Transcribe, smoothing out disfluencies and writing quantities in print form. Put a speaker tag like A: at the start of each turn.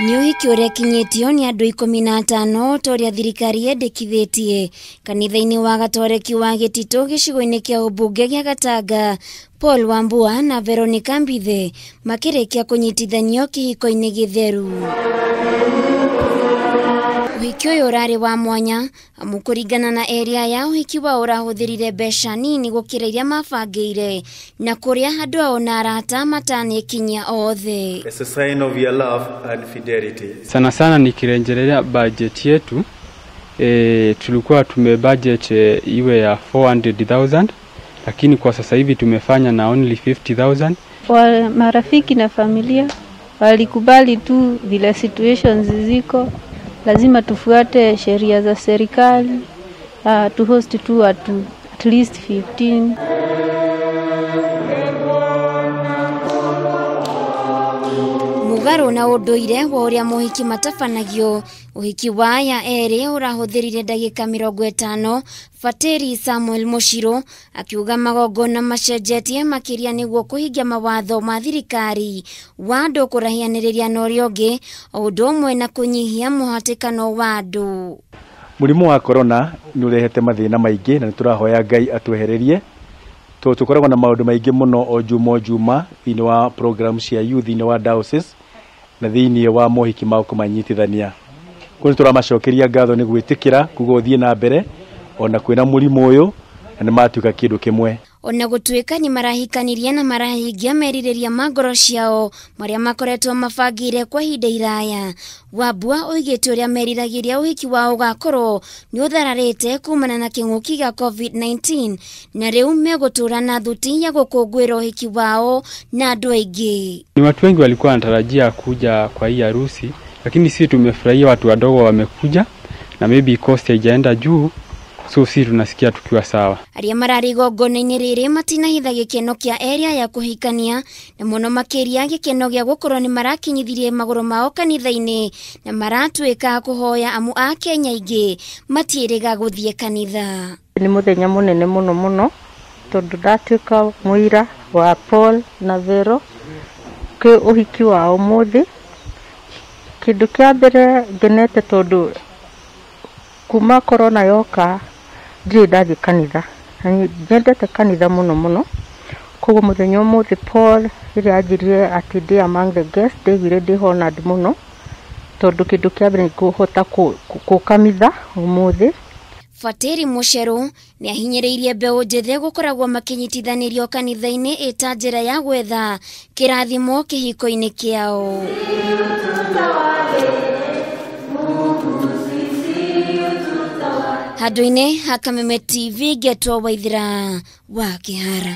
A: Nĩ ũhiki ũrĩa kinyĩtio nĩ andũ 15 ta ũrĩa thirikari yendekithĩtie kanitha-inĩ wa Gatoreki wa Gĩtitũ gĩcigo-inĩ kĩa ũmbunge gĩa Gatanga. Paul Wambua na Veronica Mbithe makĩrĩkia kũnyitithanio kĩhiko-inĩ gĩtheru. Ũhiki ũyũ ũrarĩ wa mwanya amu kũringana na area ya ũhiki wao ũrahũthĩrire mbeca nini gũkĩra iria mabangĩire na kũrĩa andũ ao na arata matanĩkinyia othe.
B: It's a sign of your love and fidelity.
C: Sana sana nikirejelea budget yetu, tulikuwa tumebudget iwe ya 400,000, lakini kwa sasa hivi tumefanya na only 50,000.
D: Kwa marafiki na familia walikubali tu vile situations ziko, lazima tufuate sheria za serikali, tu host tu watu at least 15.
A: Mũgarũ na ũndũire wa ũrĩa mohiki matabanagio, ũhiki wa aya erĩ ũrahũthĩrire ndagĩka 50. Fateri Samuel Mũcirũ akiuga magongona macenjetie makĩria nĩguo kũhingia mawatho ma thirikari wa andũ kũrahianĩrĩria na ũrĩa ũngĩ, o ũndũ ũmwe na kũnyihia mũhatĩkano wa andũ.
B: Mũrimũ wa corona nĩ ũrehete mathĩna maingĩ na nĩ tũrahoya Ngai atwehererie, tondũ tũkoragwo na maũndũ maingĩ mũno o juma o juma thĩinĩ wa program cia youth thĩinĩ wa diocese na thĩinĩ wa mohiki ma kũmanyitithania. Koguo nĩ tũramacokeria ngatho nĩ gwĩtĩkĩra kuga ũthiĩ na mbere ona kwĩna mũrimũ ũyũ na nĩ matuĩka kĩndũ kĩmwe.
A: Ona gũtuĩka nĩ marahikanirie na marahingia merirĩria ma ngoro ciao marĩa makoretwo mabangĩire kwa ihinda iraya, Wambua oigĩte ũrĩa meriragĩria ũhiki wao ũgakorwo nĩ ũthararĩte kumana na kĩng'ũki gĩa COVID-19 na rĩu megũtũra na thuti ya gũkũngũĩra ũhiki wao na andũ aingĩ.
C: Ni watu wengi walikuwa wanatarajia kuja kwa hii harusi, lakini sisi tumefurahia watu wadogo wamekuja na maybe cost haijaenda juu, so sisi tunasikia tukiwa sawa.
A: Arĩa mararĩ igongona-inĩ rĩrĩ matinahitha gĩkeno kĩa area ya kũhikania na mũno makĩria gĩkeno gĩa gũkorwo nĩ marakinyithirie magũrũ mao kanitha-inĩ na maratuĩka kũhoya amu a Kenya aingĩ matiĩrĩga gũthiĩ kanitha.
E: Nĩ mũthenya mũnene mũno mũno tondũ ndatuĩka mũira wa Paul na Vero kwĩ ũhiki wao ũmũthĩ. Kĩndũ kĩa mbere ngenete tondũ kuma corona yoka ndirĩ ndathiĩ kanitha, na nyendete kanitha mũno mũno. Koguo mũthenya ũmũthĩ Paul rĩrĩa anjĩrire atĩ ndĩ among the guests, ndaiguire ndĩ honored mũno tondũ kĩndũ kĩa mbere nĩ kũhota kũkamitha ũmũthĩ.
A: Fateri Mũcerũ nĩ ahinyĩrĩirie mbeũ njĩthĩ gũkoragwo makĩnyitithanĩrio kanitha-inĩ ĩta njĩra ya gwetha kĩrathimo kĩhiko-inĩ kĩao. Handũ-inĩ ha Kameme TV, Ngetwo Waithira wa Kĩhara.